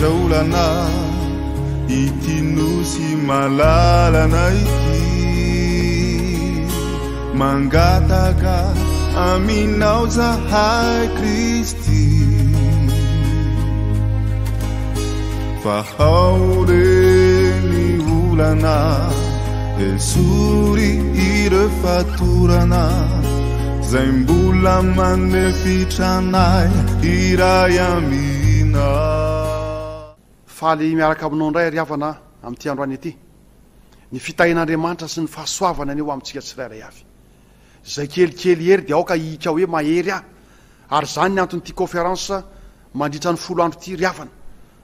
Misedra olana ity nosy malalana ity Mangataka aminao zahay Kristy Vahao re ny olana Esory ireo fatorana Zay mbola manefitra anay hiray aminao. Faly miaraka aminao indray ry havana amin'ity androany ity. Ny fitahian'Andriamanitra sy ny fahasoavany anie ho amintsika tsirairay avy. Izay kelikely hery dia aoka hihika hoe mahery aho. Ary izany ny anton'ity conférence mandritra ny folo andro ity ry havana.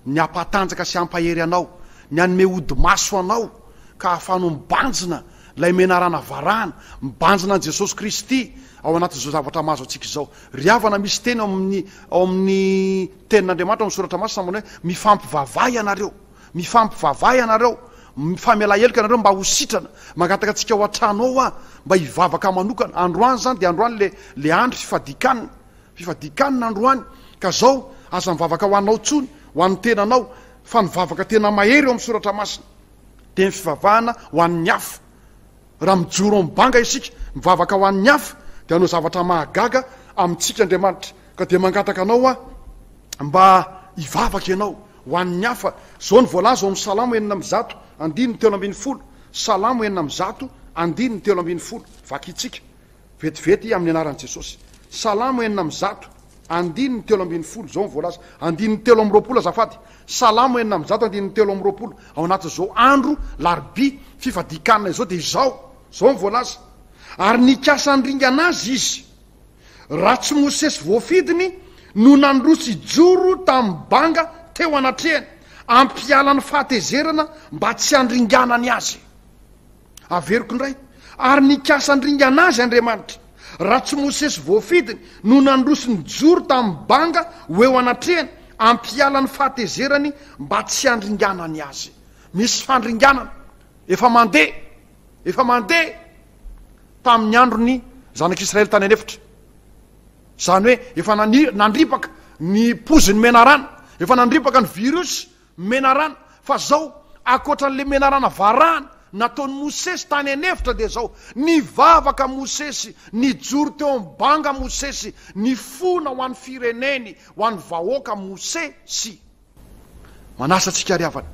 Ny hampatanjaka sy hampahery anao, ny hanome odi-maso anao ka hahafahanao mibanjina ilay menarana varahana, mibanjina an'i Jesosy Kristy ao anatin'izao zavatra mahazo antsika izao. Ry havana, misy teny ao amin'ny ao amin'ny Tenin'Andriamanitra, ao amin'ny Soratra Masina manao hoe, Mifampivavaha ianareo, mifampivavaha ianareo, mifamelà heloka ianareo mba ho sitrana. Mangataka antsika ao an-trano ao aho mba hivavaka manokana. Androany izany dia androany le le andro fifadian-kanina. Fifadian-kanina androany ka zao aza mivavaka ho anao tsony, ho an'ny tenanao, fa ny vavaka tena mahery eo amin'ny soratra masina dia ny fivavahana ho an'ny hafa. Raha mijoro amin'ny banga isika mivavaka ho an'ny hafa dia hanao zavatra mahagaga amintsika Andriamanitra. Ka dia mangataka anao aho mba hivavaka ianao ho an'ny hafa. Zao no voalaza ao amin'ny Salamo 106 andininy 13, Salamo 106 andininy 13, vakintsika. Vetivety amin'ny anaran'i Jesosy. Salamo 106, andininy 13, izao no voalaza, andininy 23 azafady, Salamo 106 andininy 23, ao anatin'izao andro larobia fifadian-kanina izao dia izao, izao no voalaza, Ary nikasa handringana azy izy, raha tsy Mosesy voafidiny no nandroso hijoro tamin'ny banga teo anatrehany, hampiala ny fahatezerana mba tsy handringanany azy. Averiko indray, ary nikasa handringana azy Andriamanitra, raha tsy Mosesy voafidiny no nandroso nijoro tamin'ny banga ho eo anatrehany hampiala ny fahatezerany mba tsy handringanany azy. Misy fandringanana efa mandeha, efa mandeha tamin'ny andron'ny zanak'Israely tany an'efitra. Izany hoe efa nandripaka ny pozin'ny menarana, efa nandripaka ny virus Menarana, fa zao, ankoatran'le menarana varahana nataon'i Mosesy tany an'efitra dia zao, nivavaka Mosesy, nijoro teo amin'ny banga Mosesy, nifona ho an'ny fireneny, ho an'ny vahoaka Mosesy. Manasa antsika ry havana,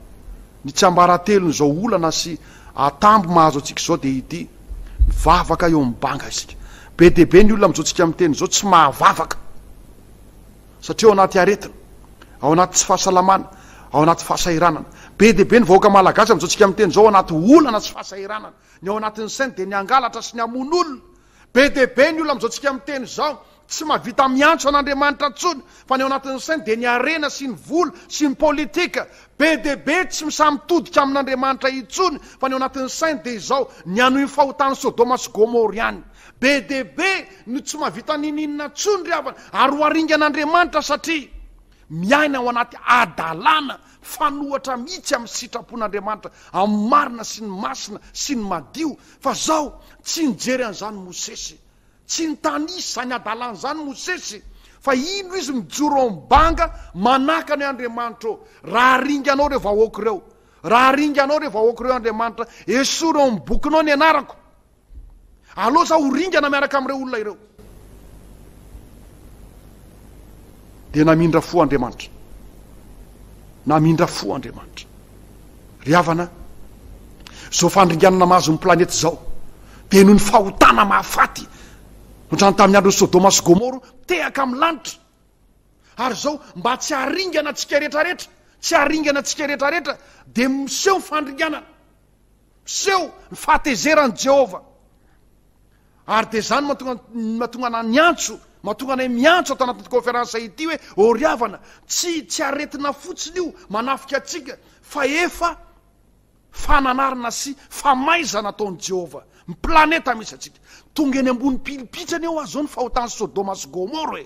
ny tsiambaratelon'izao olana sy atambo mahazo antsika izao dia ity, mivavaka eo amin'ny banga isika. Be dia be ny olona amin'izao tsika miteny izao tsy mahavavaka. Satria ao anaty aretina, ao anaty tsy fahasalamana, ao anaty fahasahiranana. Be dia be ny vahoaka malagasy amin'izao tsika miteny izao ao anaty olana sy fahasahiranana. Ny ao anatin'ny sainy dia ny hangalatra sy ny hamono olona. Be dia be ny olona amin'izao tsika miteny izao tsy mahavita miantso an'Andriamanitra intsony fa ny ao anatin'ny sainy dia ny harena sy ny vola sy ny politika. Be dia be tsy sahy mitodika amin'Andriamanitra intsony fa ny ao anatin'ny sainy dia izao, ny hanohy ny fahotan'i Sodoma sy Gomoro ihany. Be dia be no tsy mahavita niniana intsony ry havana ary ho aringan'Andriamanitra satria miaina ao anaty hadalana mifanohatra mihitsy amin'ny sitrapon'Andriamanitra, amin'ny marina sy ny masina sy ny madio. Fa zao, tsy nijery an'izany Mosesy. Tsy nitanisa izany hadalana izany Mosesy, fa indro izy mijoro ao amin'ny banga manakana hoe Andriamanitra ô, raha aringanao ireo vahoaka ireo, raha aringanao ireo vahoaka ireo Andriamanitra, esory ao amin'ny bokinao ny anarako. Aleo za ho ringana miaraka amin'ireo olona ireo. Dia namindra fo Andriamanitra. Namindra fo Andriamanitra. Ry havana, izao fandringanana mahazo ny planeta izao dia noho ny fahotana mahafaty ohatran'ny tamin'ny andron'i Sodoma sy Gomoro tehaka amin'ny lanitra. Ary izao mba tsy haringana antsika rehetrarehetra, tsy haringana antsika rehetrarehetra dia miseho ny fandringanana. Miseho ny fahatezeran'i Jehovah. Ary dia izany mahatonga mahatonga anah niantso, mahatonga anay miantso ato anatin'ity conférence ity hoe, ô ry havana, tsy tsy aretina fotsiny io manafika antsika fa efa fananarana sy famaizana ataon'i Jehovah ny planeta misy antsika. Tonga eny ambony pilipitra anie ho'a zao ny fahotan'i Sodoma sy Gomoro e.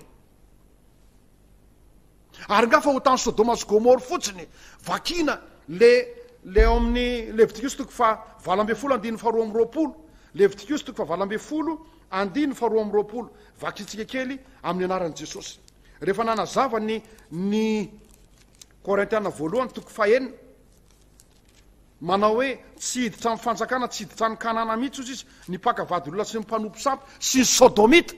Ary nga fahotan'i Sodoma sy Gomoro fotsiny? Vakina le le ao amin'ny Levitikosy toko faha 18 andininy faha 22. Levitikosy toko faha 18 andininy faha 22. Vakintsika kely amin'ny anaran'i Jesosy. Rehefa nanazava ny ny. Korintiana voalohany toko fahenina, manao hoe tsy hiditra amin'ny fanjakana, tsy hiditra any Kanana mihitsy hozy izy, ny mpaka vady olona sy ny mpanompo sampy sy ny sodomita.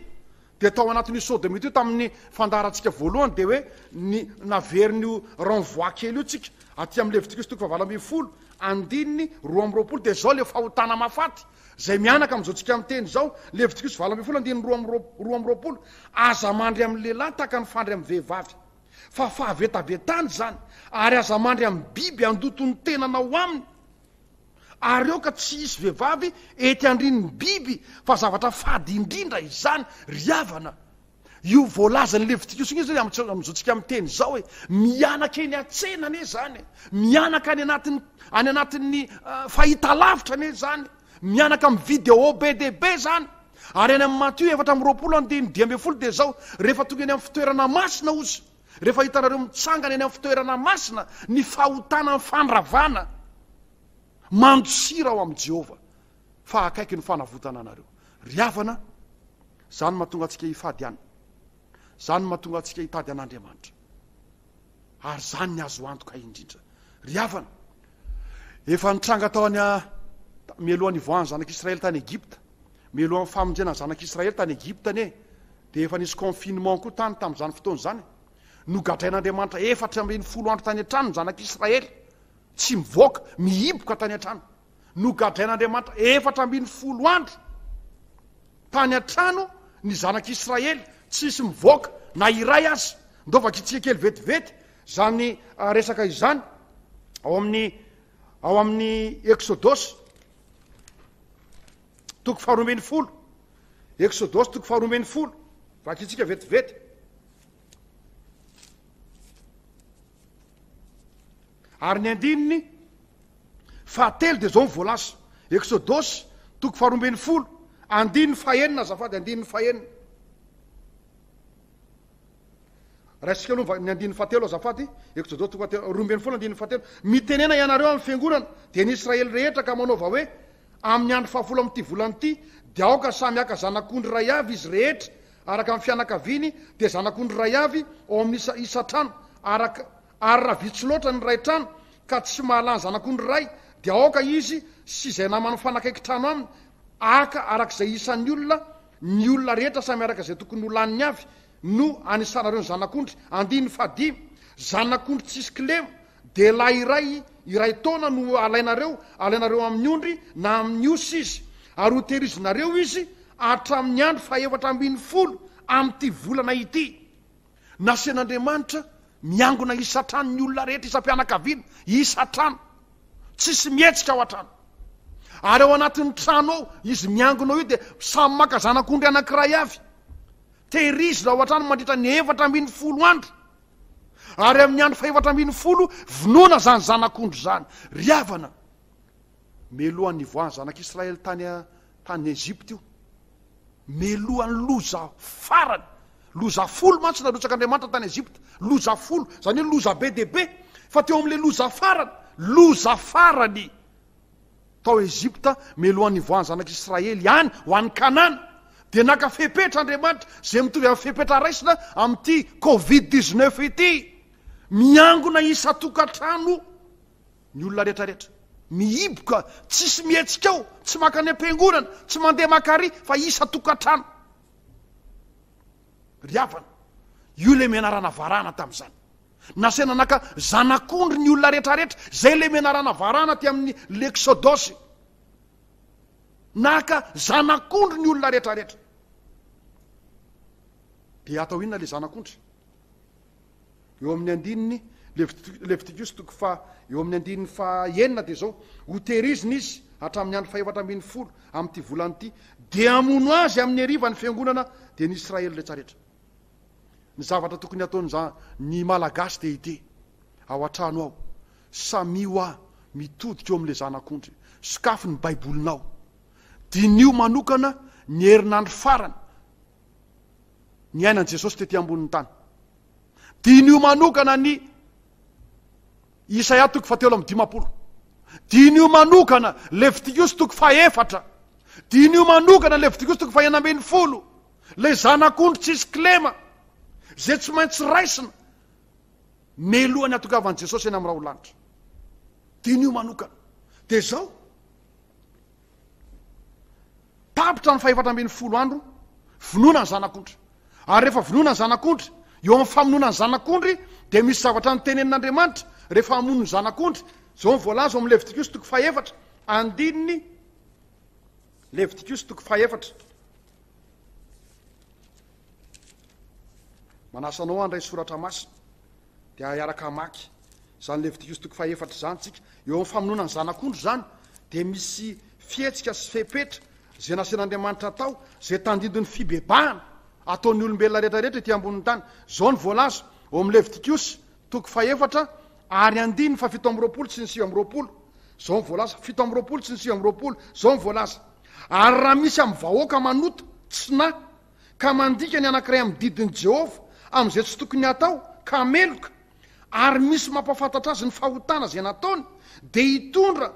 Dia tao anatin'io sodomita io tamin'ny fandaharantsika voalohany dia hoe ny naverin'io renvoi kely io tsika aty amin'ny Levitikosy toko fahavalo 18 andininy 22 dia izao le fahotana mahafaty izay mianaka amin'izao tsika miteny izao, Levitikosy 18 andininy 22, aza mandry amin'ny lehilahy tahaka ny fandry amin'ny vehivavy. Fa fahavetavetana izany, ary aza mandry amin'ny biby handoto ny tenanao aminy. Ary aoka tsy hisy vehivavy ety andrin'ny biby, fa zavatra fady indrindra izany, ry havana. Io voalazan'ny Levitikosy io izany amin'izao tsika miteny izao e, mihanaka eny an-tsena anie izany e, mihanaka any anatin'ny any anatin'ny fahitalavitra anie izany, mihanaka amin'ny vidéo be dia be izany. Ary any amin'ny Matio 24 andininy 15 dia izao, rehefa tonga eny amin'ny fitoerana masina ozy, rehefa hitanareo mitsangana eny amin'ny fitoerana masina ny fahotana ny fandravana, mandosira ao amin'i Jehovah, fa akaiky ny fanavotana anareo. Ry havana, izany mahatonga antsika hifady an. Izany mahatonga antsika hitady an'Andriamanitra. Ary izany ny azo antoka indrindra. Ry havana, efa nitranga tao any mialohan'ny hivoahan'ny zanak'Israely tany Egypta, mialohan'ny famonjena ny zanak'Israely tany Egypta anie, dia efa nisy confinement koa tany tamin'izany fotoana izany. Nogadrain'Andriamanitra 14 andro tany an-trano ny zanak'Israely, tsy mivoaka, mihiboka tany an-trano. Nogadrain'Andriamanitra 14 andro tany an-trano ny zanak'Israely, tsisy mivoaka na iray aza. Ndao vakintsika kely vetivety izany resaka izany ao amin'ny ao amin'ny Eksodosy toko faharoa ambin'ny folo. Eksodosy toko faharoa ambin'ny folo, vakintsika vetivety. Ary ny andininy fahatelo dia izao ny voalaza, Eksodosy toko faharoa ambin'ny folo, andininy fahenina azafady, andininy fahenina. Raisika aloha ny andininy fahatelo azafady, Eksodosy toko fahatelo, 12 andininy fahatelo. Mitenena ianareo amin'ny fiangonana, dia ny Israely rehetra ka manaova hoe, Amin'ny andro fahafolo amin'ity volana ity, dia aoka samy haka zanak'ondry iray avy izy rehetra, araka ny fianakaviany, dia zanak'ondry iray avy ao amin'ny isa isan-trano, araka Ary raha vitsy loatra ny iray trano ka tsy mahalany zanak'ondry iray, dia aoka izy sy izay namany mifanakaiky trano aminy haka araka izay isan'ny olona, ny olona rehetra samy araka izay tokony ho laniny avy no anisanareo ny zanak'ondry. Andininy fahadimy, Zanak'ondry tsisy kilema, dia lahy iray iray taona no alainareo, alainareo amin'ny ondry na amin'ny osy izy, ary hoterizinareo izy hatramin'ny andro fahefatra 15 amin'ity volana ity. Nasian'Andriamanitra miangona isan-trano ny olona rehetra isam-pianakaviana, isan-trano. Tsisy mihetsika ao an-trano. Ary ao anatin'ny trano ao, izy miangona ao io dia samy maka zanak'ondry anankiray avy. Tehirizina ao an-trano mandritra ny 14 andro. Ary amin'ny andro fahefatra 15, vonoina izany zanak'ondry izany. Ry havana, melohan'ny nivoahan'ny zanak'Israely tany tany Egypta io. Melohan'ny loza farany. Loza folo mantsy narotsak'Andriamanitra tany Egypta. Loza folo, izany hoe loza be dia be. Fa teo amin'ilay loza farany, loza farany tao Egypta, melohan'ny nivoahan'ny zanak'Israely any ho any Kanana, dia naka fepetra Andriamanitra, izay mitovy amin'ny fepetra raisina amin'ity Covid 19 ity. Miangona isan-tokantrano. Ny olona rehetra rehetra. Mihiboka, tsisy mihetsika ao, tsy makany am-piangonana, tsy mandeha maka ary fa isan-tokantrano. Ry havana, io ilay menarana varahana tamin'izany. Nasaina naka zanak'ondry ny olona rehetra rehetra, izay ilay menarana varahana aty amin'ny Leksodosy. Naka zanak'ondry ny olona rehetra rehetra. Dia atao inona ilay zanak'ondry? Eo amin'ny andininy, Levitikosy toko faha, eo amin'ny andininy faha enina dia izao, Ho tehirizina izy hatramin'ny andro fahefatra 14 amin'ity volana ity, dia hamono azy amin'ny hariva ny fiangonana, dia ny Israely rehetrarehetra. Ny zavatra tokony hataon'iza ny Malagasy dia ity, ao an-trano ao, samia hoa mitodika eo amin'ilay zanak'ondry, sokafy ny Baibolinao, diniho manokana ny herinandro farany niainan'i Jesosy tety ambonin'ny tany. Diniho manokana ny Isaia toko fahatelo amby 50. Diniho manokana Levitikosy toko fahefatra. Diniho manokana Levitikosy toko fahenina ambin'ny folo. Ilay zanak'ondry tsisy kilema izay tsy maintsy raisina. Melohan'ny hatongavan'i Jesosy eny amin'ny rahon-lanitra. Diniho manokana. Dia izao. Tapitra ny fahefatra ambin'ny folo andro, vonoina ny zanak'ondry. Ary rehefa vonoina ny zanak'ondry, eo amin'ny famonoana ny zanak'ondry dia misy zavatra notenenin'Andriamanitra rehefa hamono ny zanak'ondry. Izao no voalaza ao amin'ny Levitikosy toko fahefatra, andininy Levitikosy toko fahefatra. Manasa anao handray soratra masina dia hiaraka hamaky izany Levitikosy toko fahefatra izany tsika. Eo amin'ny famonoana ny zanak'ondry izany dia misy fihetsika sy fepetra izay nasain'Andriamanitra atao, izay tandindon'ny fibebahana ataon'ny olombelona rehetra rehetra ety ambonin'ny tany. Izao no voalaza ao amin'ny Levitikosy toko fahefatra ary andininy fahafito amby roapolo sy ny 29. Izao no voalaza, 27 sy ny 29, izao no voalaza, Ary raha misy amin'ny vahoaka manota tsy nahy, ka mandika ny anankiray amin'ny didin'i Jehovah amin'izay tsy tokony hatao, ka meloka, ary misy mampahafantatra azy ny fahotana izay nataony, dia hitondra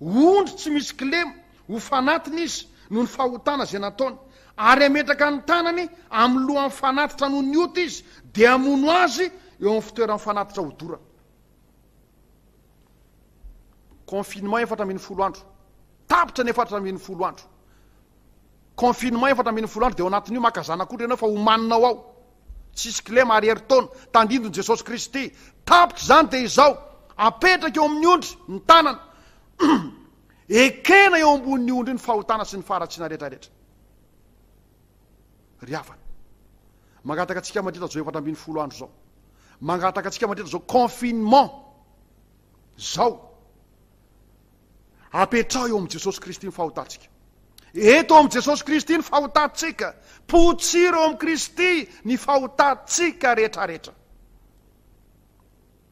ondry tsy misy kilema ho fanatiny izy noho ny fahotana izay nataony, ary hametraka ny tanany amin'ny lohan'ny fanatitra noho ny ota izy, dia hamono azy eo amin'ny fitoeran'ny fanatitra hodorana. Confinement 14 andro. Tapitra ny 14 andro. Confinement 14 andro dia ao anatin'io maka zanak'ondry ianao fa homaninao ao. Tsisy kilema ary herintaona. Tandindon'i Jesosy Kristy. Tapitra izany dia izao. Apetraka eo amin'ny ondry ny tanana. Ekena eo ambonin'ny ondry ny fahotana sy ny faharatsiana rehetra rehetra. Ry havana, mangataka antsika mandritra izao 14 andro izao. Mangataka antsika mandritra izao confinement izao. Apetraho eo amin'i Jesosy Kristy ny fahotantsika. Eto amin'i Jesosy Kristy ny fahotantsika. Potsiro eo amin'i Kristy ny fahotantsika rehetrarehetra.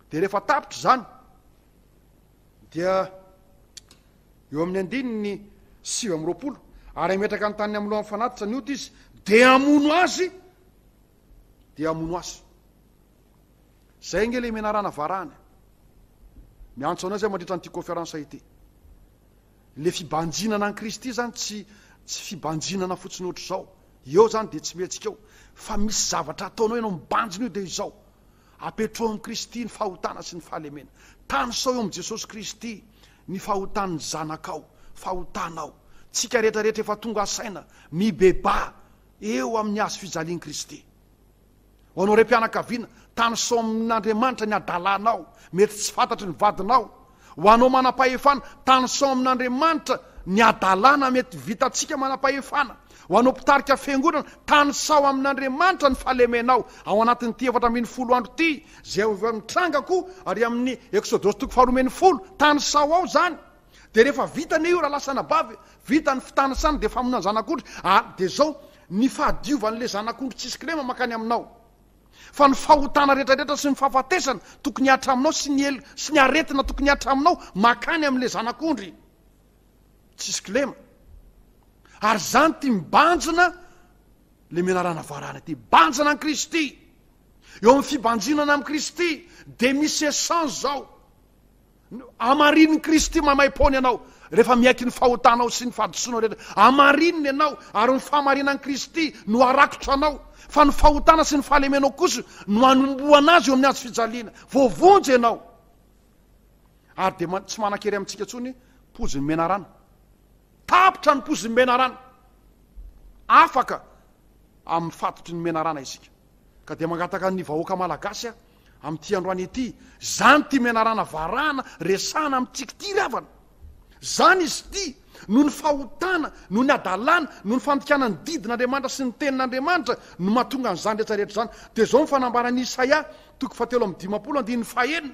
Dia rehefa tapitra izany, dia eo amin'ny andininy 29, ary hametraka ny taniny amin'ny lohan'ny fanatitra ny ota izy, dia hamono azy, dia hamono azy. Zay ange le menarana varahana. Miantso anao zay mandritra an'ity conférence ity. Le fibanjinana an'i Kristy zany tsy tsy fibanjinana fotsiny ohatr'izao. Eo zany dia tsy mihetsika eo. Fa misy zavatra ataonao ianao mibanjina io dia izao. Apetrao amin'i Kristy ny fahotana sy ny fahalemena. Tanisao eo amin'i Jesosy Kristy ny fahotan'ny zanakao, fahotanao. Tsika rehetra rehetra efa tonga saina, mibebaha eo amin'ny hazo fijalian'i Kristy. Ho anao raim-pianakaviana, tanisao amin'Andriamanitra ny hadalanao, mety tsy fantatry ny vadinao. Ho anao manam-pahefana, tanisao amin'Andriamanitra ny hadalana mety vitantsika manam-pahefana. Ho anao mpitarika fiangonana, tanisao amin'Andriamanitra ny fahalemenao ao anatin'ity 14 andro ity, izay efa mitranga koa ary amin'ny Eksodosy toko faha-12, tanisao ao izany. Dia rehefa vita anie io rahalahy sy anabavy, vita ny fitanisana dia famonoana zanak'ondry, ary dia izao, ny fahadiovan'ilay zanak'ondry tsisy kilema mankany aminao. Fa ny fahotana rehetrarehetra sy ny fahafatesana tokony hihatra aminao sy ny helo sy ny aretina tokony hihatra aminao mankany amin'ilay zanak'ondry tsisy kilema. Ary izany ity mibanjina le menarana varahana ity, banjina an'i Kristy. Eo amin'ny fibanjinana amin'i Kristy dia misy essence izao. Hamarinin'i Kristy maimaim-poana ianao rehefa miaiky ny fahotanao sy ny fahadisoanao rehetra. Hamarininy ianao ary ny fahamarinan'i Kristy no harakotra anao. Fa ny fahotana sy ny fahalemenao kosa no hanombohana azy eo amin'ny hazo fijaliana. Voavonjy ianao. Ary dia tsy manan-kery amintsika intsony pozin'ny menarana. Tapitra ny pozin'ny menarana. Afaka amin'ny fatotry ny menarana isika. Ka dia mangataka ny vahoaka malagasy aho amin'ity androany ity, izany ity menarana varahana resahana amintsika ity ry havana. Izany izy ity, noho ny fahotana, noho ny hadalana, noho ny fandikana ny didin'Andriamanitra sy ny tenin'Andriamanitra no mahatonga an'izany rehetra rehetra izany. Dia izao ny fanambaran'i Isaia, toko fahatelo amby dimampolo, andininy fahenina.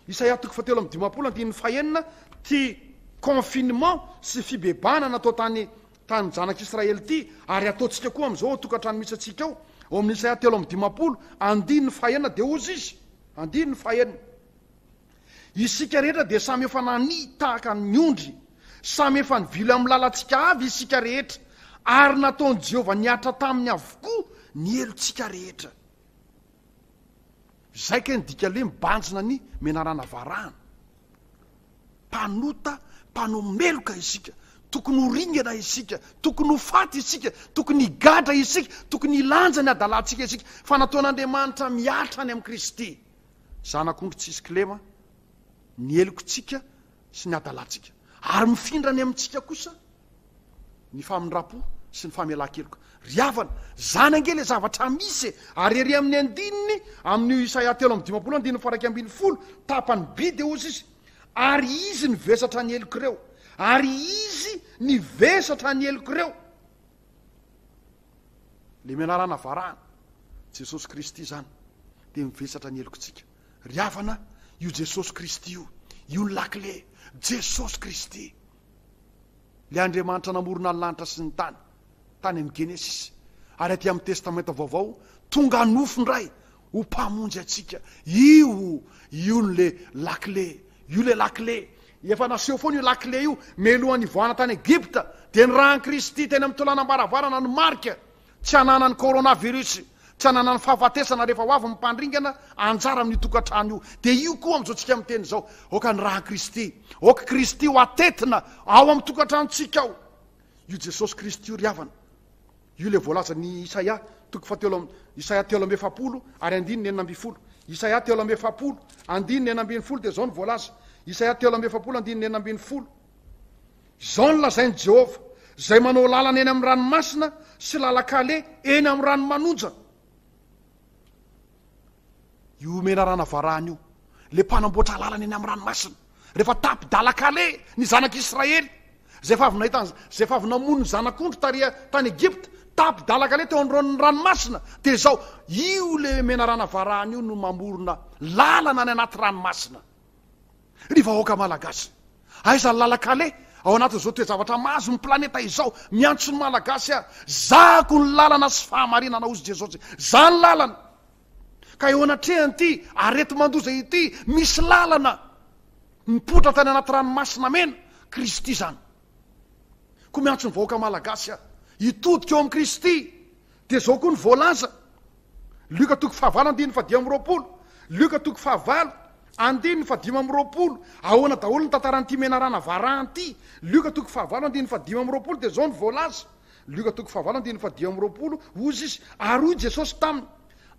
Isaia toko fahatelo amby dimampolo andininy fahenina, Ty confinement sy fibebahana natao tany tany zanak'Israely ity ary ataontsika koa amin'izao ao tokantrano misy antsika ao, ao amin'ny Isaia 53 andininy fahenina dia hozy izy, andininy fahenina, Isika rehetra dia samy efa nania tahaka ny ondry, samy efa nivily amin'ny lalantsika avy isika rehetra, ary nataon'i Jehovah nihatra taminy avokoa ny helotsika rehetra. Zay kay ny dika le mibanjina ny menarana varahana. Mpanota, mpanao meloka isika. Tokony ho ringana isika, tokony ho faty isika, tokony higadra isika, tokony hilanja ny hadalantsika isika. Fa nataon'Andriamanitra mihatra any amin'i Kristy. Zanak'ondry tsisy kilema, ny helokintsika sy ny hadalantsika. Ary mifindra any amintsika kosa ny famindram-po sy ny famelan-keloka. Ry havana, izany ange ilay zavatra misy e! Ary ery amin'ny andininy, amin'io Isaia 53 andininy faha-11, tapany by dia hozy izy, Ary izy nivesatra ny helok'ireo, ary izy nivesatra ny helok'ireo. Ilay menarana varahana, Jesosy Kristy izany, dia mivesatra ny helokintsika. Ry havana, io Jesosy Kristy io, io ny lakile, Jesosy Kristy. Ilay Andriamanitra namorona ny lanitra sy ny tany, tany amin'ny Genesisy, ary aty amin'ny Testamenta Vaovao, tonga nofo indray ho Mpamonjy antsika. Io, io no le lakile, io le lakile. Efa naseho foana io lakile io, mialohan'ny hivoahana tany Egypta, dia ny ràn'i Kristy teny amin'ny tolanam-baravarana no marika tsy hananany coronavirus, tsy hananany fahafatesana rehefa ho avy ny mpandringana anjara amin'io tokantrano io. Dia io koa amin'izao tsika miteny izao, aoka ny ràn'i Kristy, aoka Kristy ho atetina ao amin'ny tokantranontsika ao. Io Jesosy Kristy io ry havana. Io ilay voalazan'i Isaia toko fahatelo Isaia 43 ary andininy 16. Isaia 43 andininy 16 dia izao no voalaza. Isaia 43 andininy 16. Izao no lazain'i Jehovah, izay manao lalana eny amin'ny ranomasina sy lalan-kaleha eny amin'ny rano manonja. Io menarana varahana io, ilay mpanamboatra lalana eny amin'ny ranomasina, rehefa tapi-dalan-kaleha ny zanak'Israely, izay efa avy nahita, izay efa avy namono ny zanak'ondry tary tany Egypta, tapi-dalan-kaleha teo anoloan'ny ranomasina, dia izao, io ilay menarana varahana io no mamorona lalana any anaty ranomasina. Ry vahoaka Malagasy, aiza ny lalan-kaleha ao anatin'izao toe-javatra mahazo ny planeta izao? Miantso ny Malagasy aho, zahako ny lalana sy fahamarinana hozy Jesosy, za ny lalana. Ka eo anatrehan'ity areti-mandoza ity, misy lalana mipoitra tany anaty ranomasina mena, Kristy izany. Koa miantso ny vahoaka Malagasy aho, hitodika eo amin'i Kristy. Dia izao koa ny voalaza, Lioka toko fahavalo andininy fahadimy amby 20, Lioka toko fahavalo andininy fahadimy amby 20, ahoana daholo ny tantaran'ity menarana varahana ity? Lioka toko fahavalo andininy fahadimy amby 20 dia izao ny voalaza, Lioka toko fahavalo andininy fahadimy amby 20, hozy izy, ary hoy Jesosy taminy,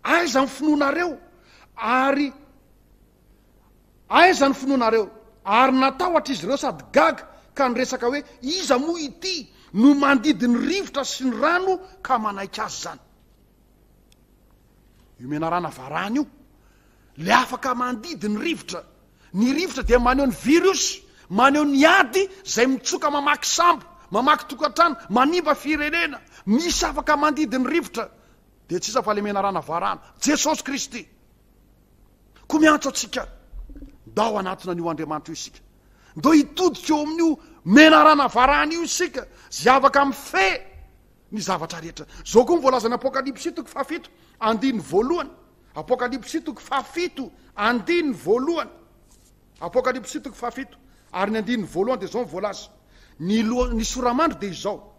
aiza ny finoanareo? Ary Aiza ny finoanareo? Ary natahotra izy ireo sady gaga ka niresaka hoe, Iza moa ity no mandidy ny rivotra sy ny rano ka manaiky azy izany? Io menarana varahana io, ilay afaka mandidy ny rivotra. Ny rivotra dia maneho ny virus, maneho ny ady izay mitsoka mamaky sambo, mamaky tokantrano, manimba firenena. Misy afaka mandidy ny rivotra, dia tsy iza fa ilay menarana varahana, Jesosy Kristy. Koa miantso antsika, ndao hanatona an'io Andriamanitra io isika. Ndao hitodika eo amin'io menarana varahana io isika, izay afaka mifehy ny zavatra rehetra. Izao koa ny voalazan'ny Apokalypsy toko fahafito, andininy voalohany. Apokalypsy toko fahafito, andininy voalohany. Apokalypsy toko fahafito, ary ny andininy voalohany dia izao ny voalaza. Ny loha, ny soramandry dia izao,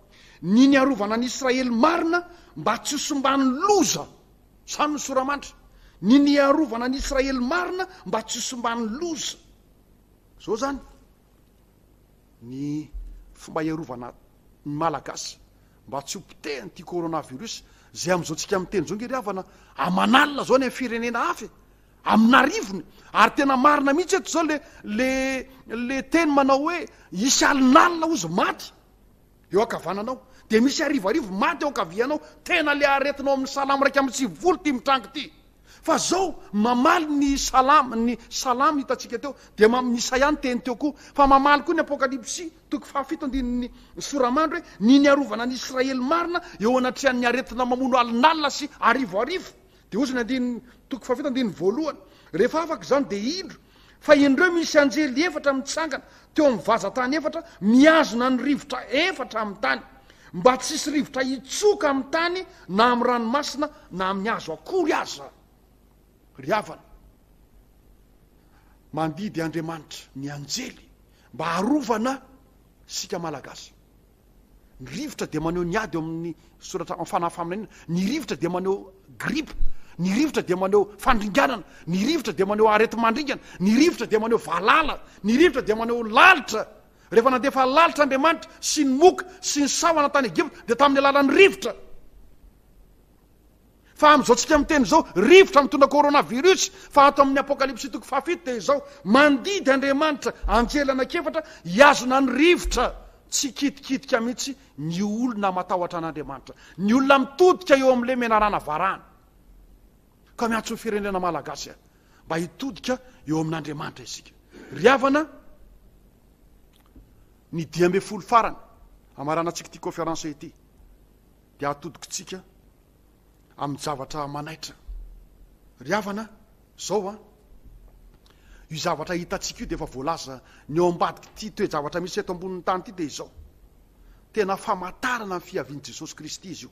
ny niarovana an'i Israely marina mba tsy ho simban'ny loza. Izany no sora-mandry. Ny niarovana an'i Israely marina mba tsy ho simban'ny loza. Izao izany ny fomba hiarovana ny Malagasy mba tsy ho potehan'ity coronavirus izay amin'izao tsika miteny izao nge ry havana aman'alina izao any amin'ny firenena hafa e, amin'arivony ary tena marina mihitsy eto izao le le le teny manao hoe hisy alinalina hozy maty. Eo ankavananao dia misy arivoarivo maty eo ankavianao, tena le aretina ao amin'ny salamo 91 ity mitranga ity. Fa zao mamaly ny salamo, ny salamo hitantsika teo, dia ny Isaia niteny teo koa, fa mamaly koa ny Apokalypsy toko fahafito andininy soramandry hoe ny niarovana an'i Israely marina eo anatrehan'ny aretina mamono alinalina sy arivoarivo. Dia hozy ny andininy toko fahafito andininy voalohany, rehefa afaka izany dia indro Fa indreo misy anjely efatra mitsangana teo amin'ny vazan-tany efatra, mihazona ny rivotra efatra amin'ny tany, mba tsy hisy rivotra hitsoka amin'ny tany na amin'ny ranomasina na amin'ny hazo akory aza. Ry havana, mandidy Andriamanitra ny anjely mba harovana isika Malagasy. Ny rivotra dia maneho ny ady eo amin'ny soratra amin'ny fanahy faminaniana. Ny rivotra dia maneho gripa. Ny rivotra dia maneho fandringanana. Ny rivotra dia maneho areti-mandringana. Ny rivotra dia maneho valala. Ny rivotra dia maneho lalitra. Rehefa nandefa lalitra Andriamanitra sy ny moka sy ny sahona tany Egypta dia tamin'ny alalan'ny rivotra. Fa amin'izao tsika miteny izao, rivotra mitondra coronavirus, fa ato amin'ny Apokalypsy toko fahafito dia izao, mandidy Andriamanitra anjely anankiefatra hihazona ny rivotra tsy hikitikitika mihitsy ny olona matahotra an'Andriamanitra, ny olona mitodika eo amin'ilay menarana varahana. Ka miantso ny firenena malagasy aho mba hitodika eo amin'Andriamanitra isika. Ry havana, ny 15 farany hamaranantsika ity conférence ity dia atodikitsika amin'ny zavatra manaitra. Ry havana, zao an, io zavatra hitantsika io dia efa voalaza ny ao ambadik'ity toe-javatra misy eto ambonin'ny tany ity dia izao. Tena famantarana ny fiavian'i Jesosy Kristy izy io.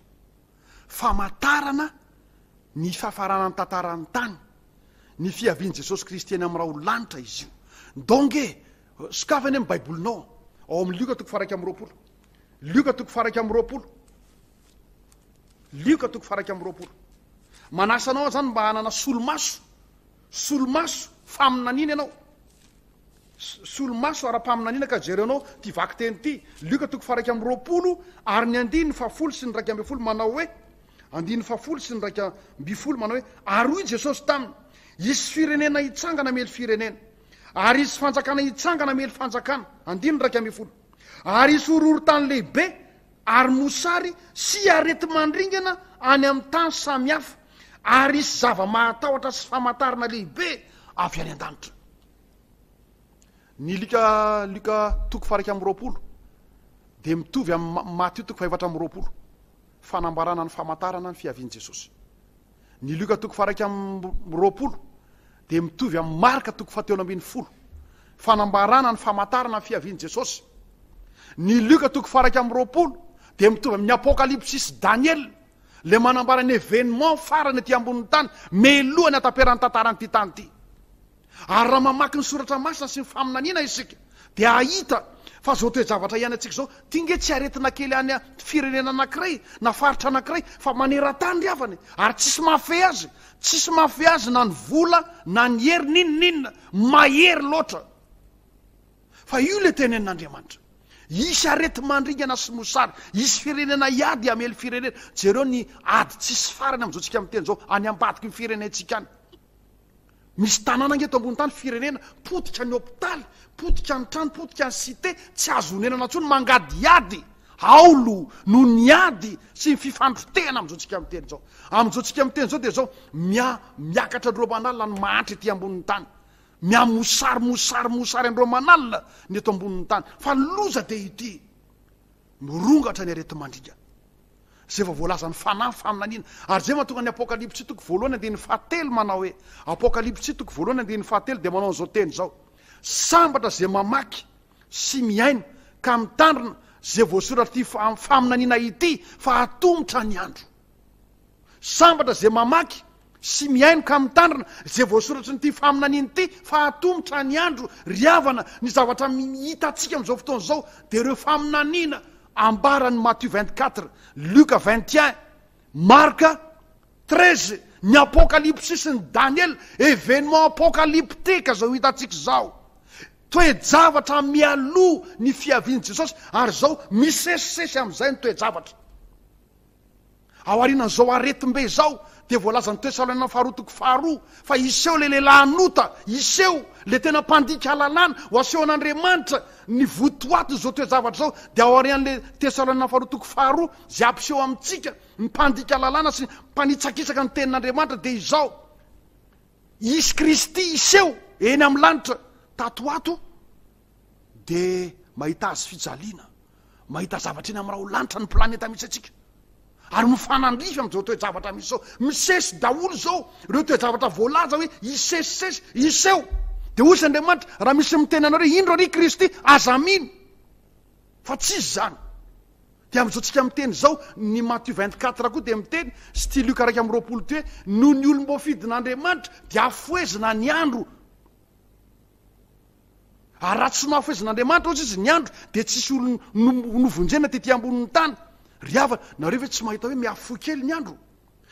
Famantarana ny fiafaranan'ny tantaran'ny tany, ny fiavian'i Jesosy Kristy eny amin'ny rahon'ny lanitra izy io. Ndao nge, sokafy anie ny Baibolinao ao amin'ny Lioka toko faha-21. Lioka toko faha-21. Lioka toko faha-21. Manasa anao aho izany mba hanana solomaso, solomaso faminaniana ianao. Solomaso ara-paminaniana ka jerenao ity vakiteny ity, Lioka toko faha-21 ary ny andininy fahafolo sy ny 11 manao hoe, andininy fahafolo sy ny 11 manao hoe, ary hoy Jesosy taminy, hisy firenena hitsangana hamely firenena, ary hisy fanjakana hitsangana hamely fanjakana, andininy 11, ary hisy horohorontany lehibe ary mosary sy areti-mandringana any amin'ny tany samihafa, ary hisy zava-mahatahotra sy famantarana lehibe avy any an-danitra. Ny Lioka Lioka toko faha-21 dia mitovy amin'ny Matio toko faha-24, fanambarana ny famantarana ny fiavian'i Jesosy. Ny Lioka toko faha-21 dia mitovy amin'ny Marka toko faha-13, fanambarana ny famantarana ny fiavian'i Jesosy. Ny Lioka toko faha-21 dia mitovy amin'ny Apokalypsy sy Daniela, ilay manambara ny événement farany aty ambonin'ny tany, melohan'ny hataperan'ny tantaran'ity tany ity. Ary raha mamaky ny soratra masina sy ny faminaniana isika dia hahita fa izao toe-javatra iainantsika izao, ity nge tsy aretina kely any firenena anankiray na faritra anankiray fa maneran-tany ry havana e! Ary tsisy mahafehy azy, tsisy mahafehy azy na ny vola na ny hery n'inon'inona, mahery loatra. Fa io ilay tenenin'Andriamanitra. Hisy areti-mandringana sy mosary, hisy firenena hiady hamely firenena. Jereo ny ady tsisy farany amin'izao tsika miteny izao any ambadiky ny firenentsika any. Misy tanàna ange eto ambony tany, firenena, potika ny hopitaly, potika ny trano, potika ny cité, tsy azo onenana intsony, mangadihady, haolo noho ny ady sy ny fifandrotehana amin'izao tsika miteny izao. Amin'izao tsika miteny izao dia izao, miha miakatra andro aman'alina ny mahantra ety ambonin'ny tany. Miha mosary, mosary, mosary andro aman'alina ny eto ambonin'ny tany. Fa ny loza dia ity, mirongatra ny areti-mandringa. Izay efa voalazan'ny Fanahy faminaniana. Ary izay mahatonga ny Apokalypsy toko voalohany andininy fahatelo manao hoe, Apokalypsy toko voalohany andininy fahatelo dia manao an'izao teny izao, Sambatra izay mamaky sy mihaino ka mitandrina izay voasoratr'ity faminaniana ity, fa atomotra ny andro. Sambatra izay mamaky sy mihaino ka mitandrina izay voasoratry nyity faminaniana ity fa atomotra ny andro. Ry havana, ny zavatra hitantsika amin'izao fotoana izao dia ireo faminaniana ambaran'i Matio 24, Lioka 21, Marka 13, ny Apokalypsy sy ny Daniela, événement apocalyptique izao hitantsika izao. Toe-javatra mialoha ny fiavian'i Jesosy ary izao misesisesy amin'izay ny toe-javatra. Aorianan'izao aretim-be izao, dia voalazan'ny Tesaloniana faharoa toko faharoa fa hiseho ilay lehilahy hanota, hiseho ilay tena mpandika lalàna, ho asehon'Andriamanitra ny votoatin'izao toe-javatra izao. Dia aorian'ilay Tesaloniana faharoa toko faharoa izay hampiseho amintsika ny mpandika lalàna sy mpanitsakitsaka ny tenin'Andriamanitra, dia izao, hisy Kristy hiseho eny amin'ny lanitra tato ho ato, dia mahita hazo fijaliana, mahita zavatra eny amin'ny raholanitra ny planeta misy antsika, ary mifanandrify amin'izao toe-javatra misy izao. Misesy daholo izao ireo toe-javatra voalaza hoe hisesisesy, hiseho. Dia hoy izy Andriamanitra, raha misy miteny anareo hoe indro ary Kristy, aza mino fa tsy izy izany. Dia amin'izao tsika miteny izao, ny Matio 24 koa dia miteny, sy ity Lioka 21 ity hoe, noho ny olom-boafidin'Andriamanitra dia hafohezina ny andro. Ary raha tsy nohafezin'Andriamanitra hozy izy ny andro dia tsisy olon novonjena tety ambonin'ny tany. Ry havana, nareo ve tsy mahita hoe mihafohy kely ny andro?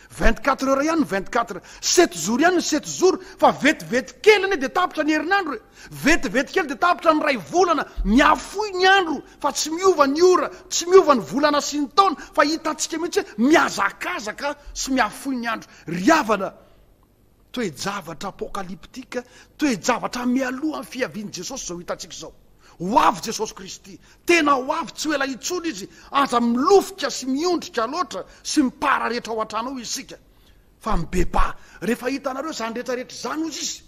24 heures ihany ny 24, sept jours ihany ny sept jours, fa vetivety kely anie dia tapitra ny herinandro e! Vetivety kely dia tapitra ny iray volana, mihafohy ny andro fa tsy miova ny ora, tsy miova ny volana sy ny taona, fa hitantsika mihitsy hoe mihazakazaka sy mihafohy ny andro. Ry havana, toe-javatra apocalyptique, toe-javatra mialoha ny fiavian'i Jesosy izao hitantsika izao. Ho avy Jesosy Kristy, tena ho avy tsy ho ela intsony Izy, aza milofika sy miondrika loatra sy mipararetra ao an-trano ao isika, fa mibebaha. Rehefa hitanareo izany rehetra rehetra izany, hozy Izy,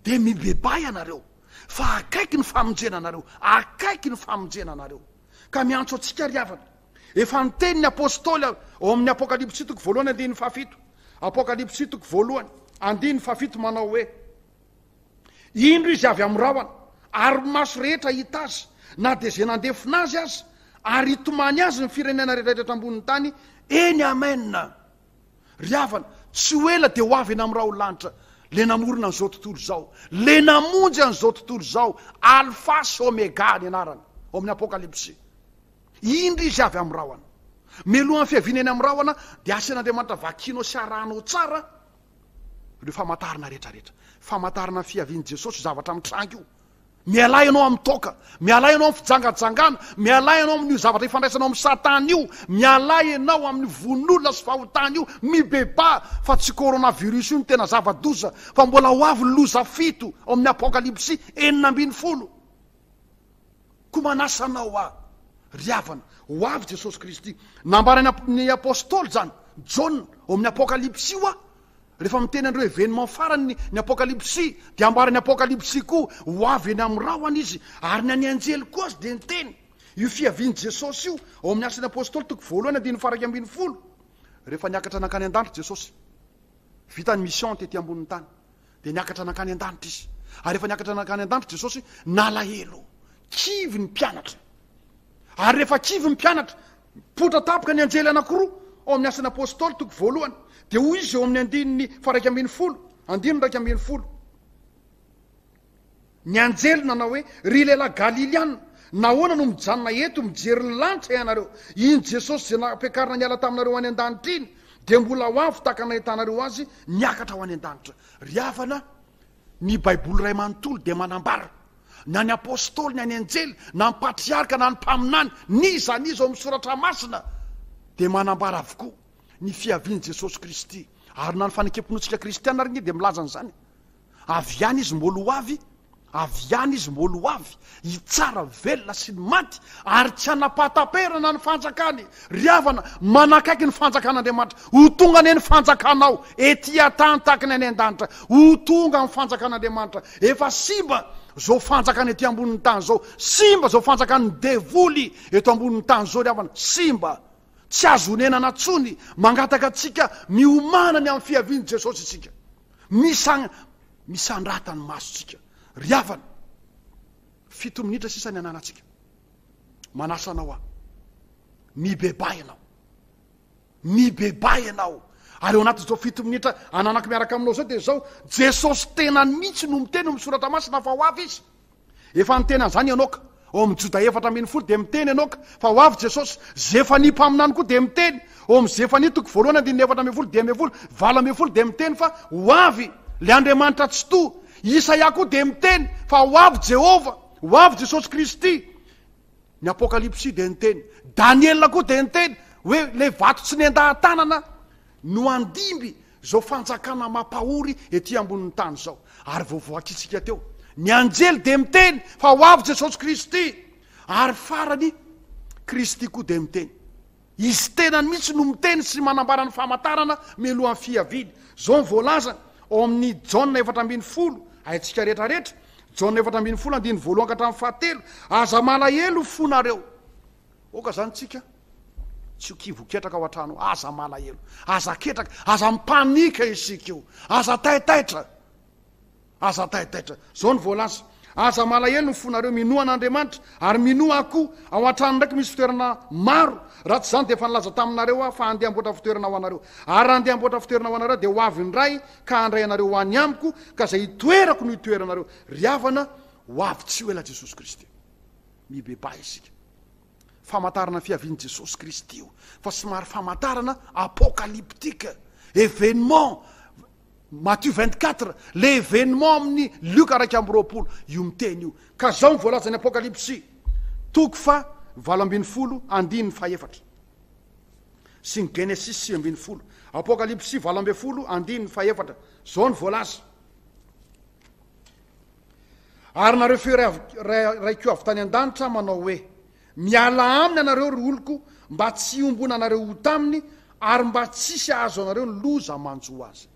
dia mibebaha ianareo, fa akaiky ny famonjena anareo, akaiky ny famonjena anareo. Ka miantso antsika ry havana, efa niteny ny Apostoly ao amin'ny Apokalypsy toko voalohany andininy fahafito, Apokalypsy toko voalohany andininy fahafito manao hoe, Indro izy avy amin'ny rahona, ary ny maso rehetra hahita azy, na dia izay nandefona azy aza, ary hitomany azy ny firenena rehetra eto ambonin'ny tany. Eny, amena. Ry havana, tsy ho ela dia ho avy eny amin'ny rahon'ny lanitra, Ilay namorona an'izao tontolo izao, Ilay namonjy an'izao tontolo izao, Alfa sy Omega ny anarany, ao amin'ny Apokalypsy. Indro izy avy amin'ny rahona. Mialohan'ny fiaviany eny amin'ny rahona, dia asain'Andriamanitra vakianao sy arahanao tsara Ireo famantarana rehetra rehetra. Famantarana ny fiavian'i Jesosy io zavatra mitranga io. Mialà ianao amin'ny toaka, mialà ianao amin'ny fijangajangana, mialà ianao amin'io zavatra ifandraisanao amin'i Satana io, mialà ianao amin'ny vono'olona sy fahotana io, mibebaha fa tsy coronavirus io no tena zava-doza fa mbola ho avy ny loza fito ao amin'ny Apokalypsy 16. Koa manasa anao aho, ry havana, ho avy Jesosy Kristy. Nambaran'ny ny Apostoly izany, Jaona, ao amin'ny Apokalypsy io aho. Rehefa miteny an'ireo événement farany ny, ny Apokalypsy, dia ambaran'ny Apokalypsy koa, ho avy eny amin'ny rahona Izy, ary ny an'ny anjely koa aza dia niteny. Io fiavian'i Jesosy io, ao amin'ny Asan'ny Apostoly toko voalohany andininy faha 11. Rehefa niakatra nankany an-danitra Jesosy, vita ny mission tety ambonin'ny tany. Dia niakatra nankany an-danitra izy. Ary rehefa niakatra nankany an-danitra Jesosy, nalahelo, kivy ny mpianatra. Ary rehefa kivy ny mpianatra, mipoitra tampoka ny anjely anankiroa ao amin'ny Asan'ny Apostoly, toko voalohany. Dia hoy izy eo amin'ny andininy faha 11, andininy 11. Ny anjely nanao hoe, Ry lehilahy Galiliana, nahoana no mijanona eto mijery ny lanitra ianareo? Iny Jesosy izay nampiakarina niala taminareo any an-danitra iny, dia mbola ho avy tahaka ny nahitanareo Azy niakatra ho any an-danitra. Ry havana, ny Baiboly iray manontolo dia manambara, na ny apostoly, na ny anjely, na ny patriarka, na ny mpaminany, n'iza n'iza ao amin'ny Soratra Masina, dia manambara avokoa ny fiavian'i Jesosy Kristy. Ary na ny fanekem-pinoantsika kristiana ary ange dia milaza an'izany. Avy ihany izy mbola ho avy, avy ihany izy mbola ho avy, hitsara velona sy ny maty, ary tsy hanapahataperana ny fanjakany. Ry havana, manakaiky ny fanjakan'Andriamanitra. Ho tonga anie ny fanjakanao, ety an-tany tahaka ny any an-danitra. Ho tonga ny fanjakan'Andriamanitra. Efa simba izao fanjakana ety ambonin'ny tany izao. Simba izao fanjakan'ny devoly eto ambonin'ny tany izao, ry havana. Simba. Tsy azo onenana intsony. Mangataka antsika miomàna ny amin'ny fiavian'i Jesosy isika. Misan, misandrata ny masontsika. Ry havana, fito minitra sisa ny ananantsika. Manasa anao aho. Mibebaha ianao. Mibebaha ianao. Ary eo anatin'izao fito minitra ananako miaraka aminao izao dia izao, Jesosy tenany mihitsy no miteny ao amin'ny soratra masina fa ho avy Izy. Efa niteny an'izany Enoka. Ao amin'ny Joda 14 dia miteny Enoka fa ho avy Jesosy. Zefania mpaminany koa dia miteny. Ao amin'ny Zefania toko voalohany andininy 14, 15, 18 dia miteny fa ho avy ilay Andriamanitra Tsitoha. Isaia koa dia miteny fa ho avy Jehovah, ho avy Jesosy Kristy. Ny Apokalypsy dia niteny. Daniela koa dia niteny hoe ilay vato tsy nendahan-tanana no handimby izao fanjakana mampahory ety ambonin'ny tany izao. Ary vao voakitsika teo, ny anjely dia miteny fa ho avy Jesosy Kristy. Ary farany, Kristy koa dia miteny. Izy tenany mihitsy no miteny sy manambara ny famantarana mialohan'ny fiaviany. Izao no voalazany ao amin'ny Jaona 14, haintsika rehetra rehetra, Jaona 14 andininy voalohany ka hatramin'ny fahatelo, Aza malahelo ny fonareo. Aoka izany tsika tsy ho kivy ho ketraka ao an-trano, aza malahelo, aza ketraka, aza mipanika isika io, aza taitaitra, aza taitaitra. Izao no voalaza, aza malahelo ny fonareo, minoa an'Andriamanitra, ary minoa ahy koa, ao an-trano ndraiky misy fitoerana maro, raha tsy izany dia efa nilaza taminareo aho fa handeha hamboatra fitoerana ho anareo. Ary raha handeha hamboatra fitoerana ho anareo dia ho avy indray ka handray anareo ho any amiko, ka izay hitoerako no hitoeranareo. Ry havana, ho avy tsy ho ela Jesosy Kristy. Mibebaha isika. Famantarana ny fiavian'i Jesosy Kristy io, fa somary famantarana apocalyptique. Événement Matthieu 24, l'événement amin'ny Lioka 21, io miteny io. Ka zao ny voalazan'ny Apokalypsy, toko faha 18 andininy fahefatra sy ny Genesisy 19. Apokalypsy 18 andininy fahefatra, zao ny voalaza. Ary nareo feo iray koa avy tany an-danitra manao hoe, Mialà aminy ianareo, ry oloko, mba tsy hiombonanareo ota aminy, ary mba tsy hisy hahazo anareo ny loza manjo azy.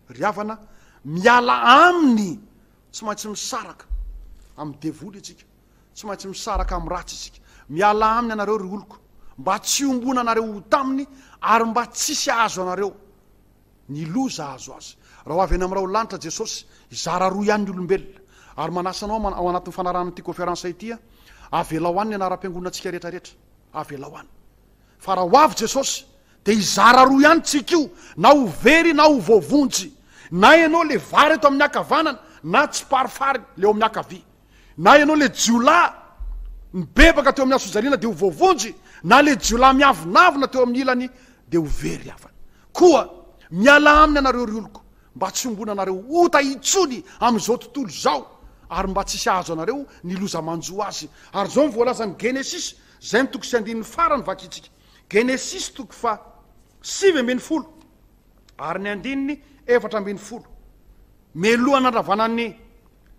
Ry havana, miala aminy! Tsy maintsy misaraka amin'ny devoly isika. Tsy maintsy misaraka amin'ny ratsy isika. Mialà aminy ianareo, ry oloko, mba tsy hiombonanareo ota aminy, ary mba tsy hisy hahazo anareo ny loza hahazo azy. Raha ho avy any amin'ny raholahy-lanitra Jesosy, hizara roa ihany ny olombelona. Ary manasa anao ao anatin'ny fanarahana ity conférence ity aho, avelao any ny anaram-piangonantsika rehetra rehetra. Avelao any. Fa raha ho avy Jesosy, dia hizara roa ihany tsika io, na ho very na ho voavonjy. Na ianao le vary eto amin'ny ankavanana, na tsiparifary le eo amin'ny ankavia. Na ianao le jiolahy nibebaka teo amin'ny hazofijaliana dia ho voavonjy, na le jiolahy miavonavona teo amin'ny ilany dia ho very havana. Koa mialà aminy ianareo ry oloko, mba tsy hombonanareo ota intsony amin'izao tontolo izao, ary mba tsy hisy hahazo anareo ny loza manjo azy. Ary izao no voalazan'ny Genesisy, izay no toko sy andininy farany vakintsika. Genesisy toko faha 19 ary ny andininy 14. Mialoha nandravana ny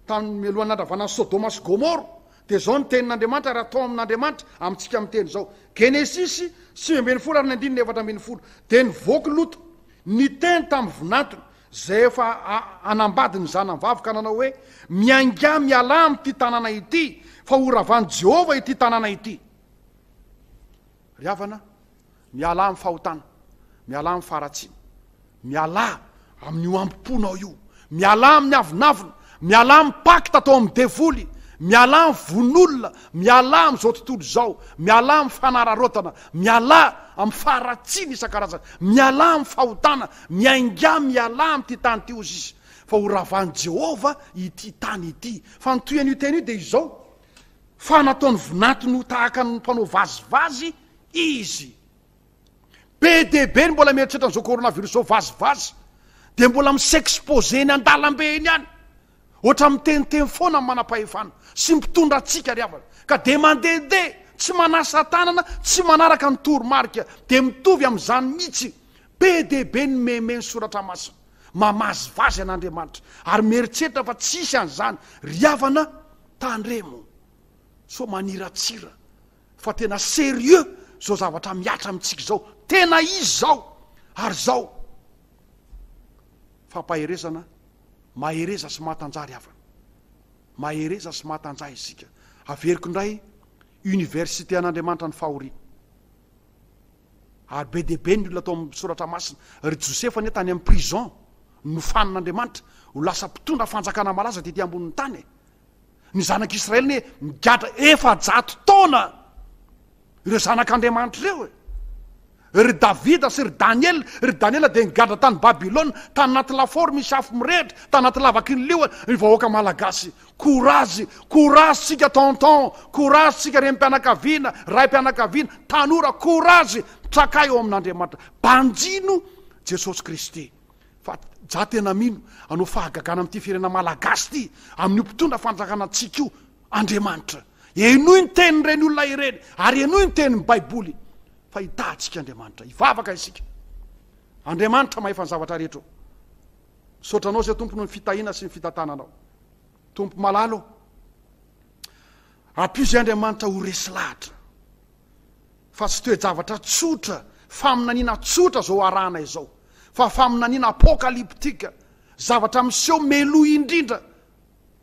tamin'ny mialoha nandravana an'i Sodoma sy Gomoro, dia izao ny tenin'Andriamanitra ary atao amin'Andriamanitra amintsika miteny izao. Genesisy 19 ary ny andininy 14. Dia nivoaka Lota, niteny tamin'ny vinantony, izay efa hanambady ny zanany vavy ka nanao hoe, Miaingà mialà amin'ity tanàna ity, fa horavan'i Jehovah ity tanàna ity. Ry havana, mialà amin'ny fahotana, mialà amin'ny faharatsiana, mialà amin'io hambom-ponao io, mialà amin'ny avonavona, mialà amin'ny pacte atao amin'ny devoly, mialà amin'ny vono'olona, mialà amin'izao tontolo izao, mialà amin'ny fanararaotana, mialà amin'ny faharatsiana isan-karazany, mialà amin'ny fahotana, miaingà mialà amin'ity tany ity, hozy izy, fa horavan'i Jehovah ity tany ity. Fa ny tohin'io teny io dia izao, Fa nataony vinantony ho tahaka ny mpanao vazivazy izy. Be dia be ny mbola mieritreritra an'izao coronavirus izao vazivazy. Dia mbola mi-s'exposer eny an-dalambe eny ihany. Ohatra miteniteny foana ny manam-pahefana sy ny mpitondra antsika ry havana. Ka dia mandehandeha, tsy manasa tanana, tsy manaraka ny toromarika. Dia mitovy amin'izany mihitsy. Be dia be ny meme ny soratra masina. Mamazivazy an'Andriamanitra. Ary mieritreritra fa tsy hisy an'izany. Ry havana, Tandremo sao maniratsira fa tena sérieux zao zavatra mihatra amintsika izao, tena izy zao ary zao fampaherezana, mahereza sy mahatanjaha ry havana, mahereza sy mahatanjaha isika, averiko indray université an'Andriamanitra ny fahoriana. Ary be dia be ny olona tao amin'ny soratra masina. Ry Josefa anie tany amin'ny prison nofanin'Andriamanitra ho lasa mpitondra fanjakana malaza tety ambonin'ny tany e. Ny zanak'Israely anie nigadra 400 taona ireo zanak'Andriamanitra ireo e. Ry Davida sy ry Daniela, ry Daniela dia nigadra tany Babylona, tany anaty lafaoro misy afo mirehitra, tany anaty lavaky ny liona, ny vahoaka malagasy. Courage, courage tsika tonton, courage tsika renim-pianakaviana, raim-pianakaviana, tanora, courage, mitrakà eo amin'Andriamanitra, banjino Jesosy Kristy. Fa za tena mino hanao fahagagana amin'ity firenena malagasy ity, amin'io mpitondra fanjakana antsika io Andriamanitra. Henoy ny tenin'ireny olona ireny, ary henoy ny tenin'ny Baiboly, fa hitaha antsika Andriamanitra. Hivavaka isika. Andriamanitra mahefa ny zavatra rehetra ô. Misaotra Anao izay Tompo noho ny fitahiana sy ny fitantananao. Tompo malala ô, ampio izay Andriamanitra ho resy lahatra fa tsy toe-javatra tsotra, faminaniana tsotra izao arahana izao, fa faminaniana apokalyptika, zavatra miseho meloa indrindra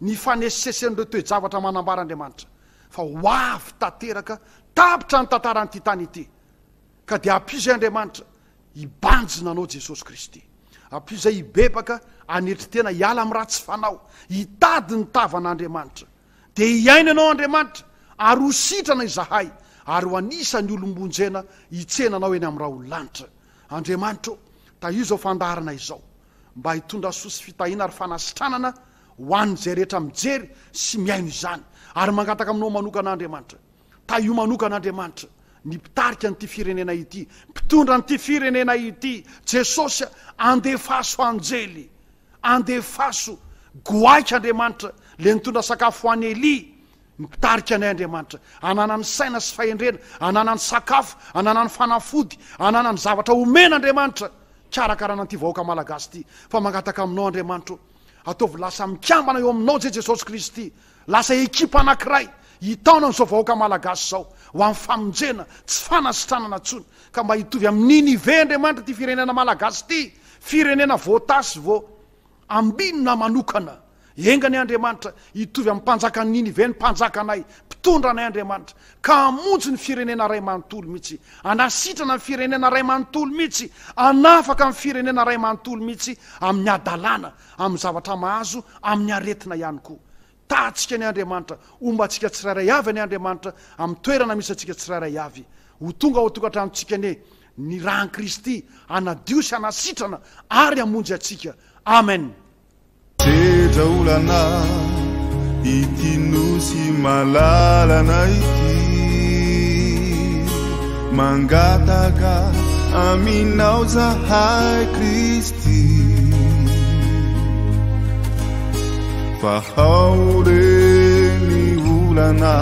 ny fanesesen'ireo toe-javatra manambara Andriamanitra fa ho avy tanteraka, tapitra ny tantaran'ity tany ity. Ka dia ampio izay Andriamanitra hibanjina anao Jesosy Kristy. Ampio izay hibebaka, hanetry tena, hiala amin'ny ratsy fanao, hitady ny tavan'Andriamanitra. Dia hihaino anao Andriamanitra ary ho sitrana izahay ary ho anisan'ny olom-bonjena hitsena anao eny amin'ny rahon'ny lanitra. Andriamanitra ô, tahio izao fandaharana izao mba hitondra soa sy fitahiana ary fanasitranana ho an'izay rehetra mijery sy mihaino izany. Ary mangataka aminao manokana Andriamanitra. Tahio manokana Andriamanitra. ny mpitarika an'ity firenena ity, mpitondra an'ity firenena ity. Jesosy a, andefaso anjely, andefaso goaika Andriamanitra, le nitondra sakafo ho an'i Elia, ny mpitarika anay Andriamanitra, ananany saina sy fahendrena, ananany sakafo, ananany fanafody, ananany zavatra omena Andriamanitra, karakarana an'ity vahoaka malagasy ity, fa mangataka aminao Andriamanitra o, ataovy lasa mikambana eo aminao je Jesosy Kristy, Lasa ekipa anankiray hitaona an'izao vahoaka malagasy izao ho amin'ny famonjena, tsy fanasitranana intsony, ka mba hitovy amin'i Ninive Andriamanitra ity firenena malagasy ity, firenena voatasy vao ambinina manokana. Enga anie Andriamanitra hitovy amin'ny mpanjakan'i Ninive ny mpanjakanay, mpitondra anay Andriamanitra, ka hamonjy ny firenena iray manontolo mihitsy, hanasitrana ny firenena iray manontolo mihitsy, hanafaka ny firenena iray manontolo mihitsy amin'ny hadalana, amin'ny zavatra mahazo, amin'ny aretina ihany koa. Tahantsika anie Andriamanitra, homba antsika tsirairay avy anie Andriamanitra, amin'ny toerana misy antsika tsirairay avy. Ho tonga ao an-tokantranontsika anie ny ran'i Kristy hanadio sy hanasitrana ary hamonjy antsika. Amen. Sedra olana ity nosy malalana ity Mangataka aminao zahay Kristy Fa ao re ny olana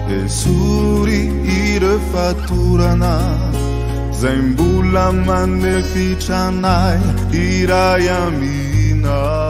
Esory ireo fatorana Zay mbola manefitra anay hiray aminao.